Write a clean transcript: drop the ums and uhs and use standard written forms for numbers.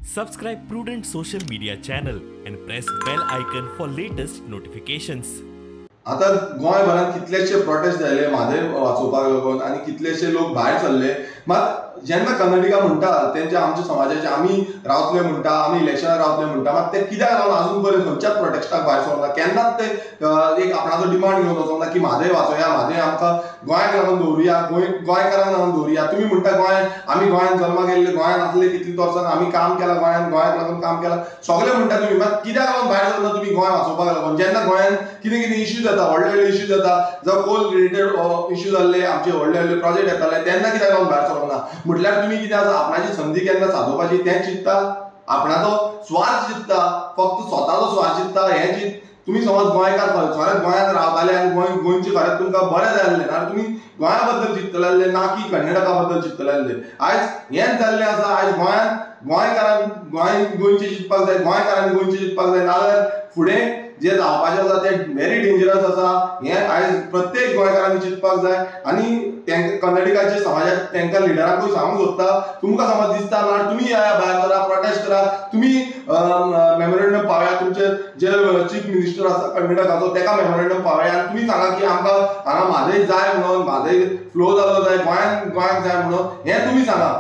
Subscribe Prudent Social Media channel and press bell icon for latest notifications. आता गोंयभरांत कितलेशे protest जाले म्हादय वाचोवपाक लागून आनी कितलेशे लोक भायर सरले. मात जेन्ना कर्नाटका म्हणटा तेंच्या आमच्या समाजाचे आमी रावतले म्हणटा, आमी इलेक्शनाक रावतले म्हणटा, मात ते कित्याक लागून अजून पर्यंत खंयच्याच प्रोटेस्टाक भायर सरना? केन्नाच ते एक आपणाचो डिमांड घेवन वचोंक ना की म्हादय वाचोया, म्हादय आमकां गोंयाक लागून दवरुया, गोंयकारांक लागून दवरुया. तुमी म्हणटा गोंय, आमी गोंयांत जल्माक येयल्ले, गोंयांत आसले कितलीं वर्सां आमी काम केलां, गोंयांत गोंयाक लागून काम केलां सगळें म्हणटा तुमी, मात कित्याक लागून भायर सरना तुमी गोंय वाचोवपाक लागून? जेन्ना गोंयांत कितें कितें इश्यू जाता, व्हडले व्हडले इश्यू जाता, जावं कोल रिलेटेड इश्यू जाल्ले, आमचे व्हडले व्हडले प्रोजेक्ट येताले, तेन्ना कित्याक लागून भायर सरना? म्हटल्यार तुमी कितें आसा, आपणाची संदी केन्ना सादोवपाची तें चिंतता, आपणाचो स्वार्थ चिंतता, फक्त स्वताचो स्वार्थ चिंतता. हें चिंत तुमी समज गोंयकार खरेंच गोंयांत रावताले आनी गोंय गोंयचे खरेंच तुमकां बरें जाय आसलें नाल्यार तुमी गोंया बद्दल चिंततले आसले, ना की कर्नाटका बद्दल चिंततले आसले. आयज हेंच जाल्लें आसा. आयज गोंयांत गोंयकारांक गोंय गोंयचें चिंतपाक जाय, गोंयकारांनी गोंयचें चिंतपाक जाय, नाजाल्यार फुडें जे जावपाचें आसा तें व्हेरी डेंजरस आसा. हें आयज प्रत्येक गोंयकारांनी चिंतपाक जाय. आनी तेंकां कर्नाटकाच्या समाजाक तेंकां लिडरांकूय सांगूंक सोदता, तुमकां समज दिसता ना तुमी येया भायर सरा, प्रोटेस्ट करा, तुमी मेमोरेंडम पावया, तुमचे जे चीफ मिनिस्टर आसा कर्नाटकाचो तेका मेमोरेंडम पावया आनी तुमी सांगा की आमकां हांगा म्हादय जाय म्हणून, म्हादय फ्लो जाल्लो जाय, गोंयांत गोंयांक जाय म्हणून, हें तुमी सांगा.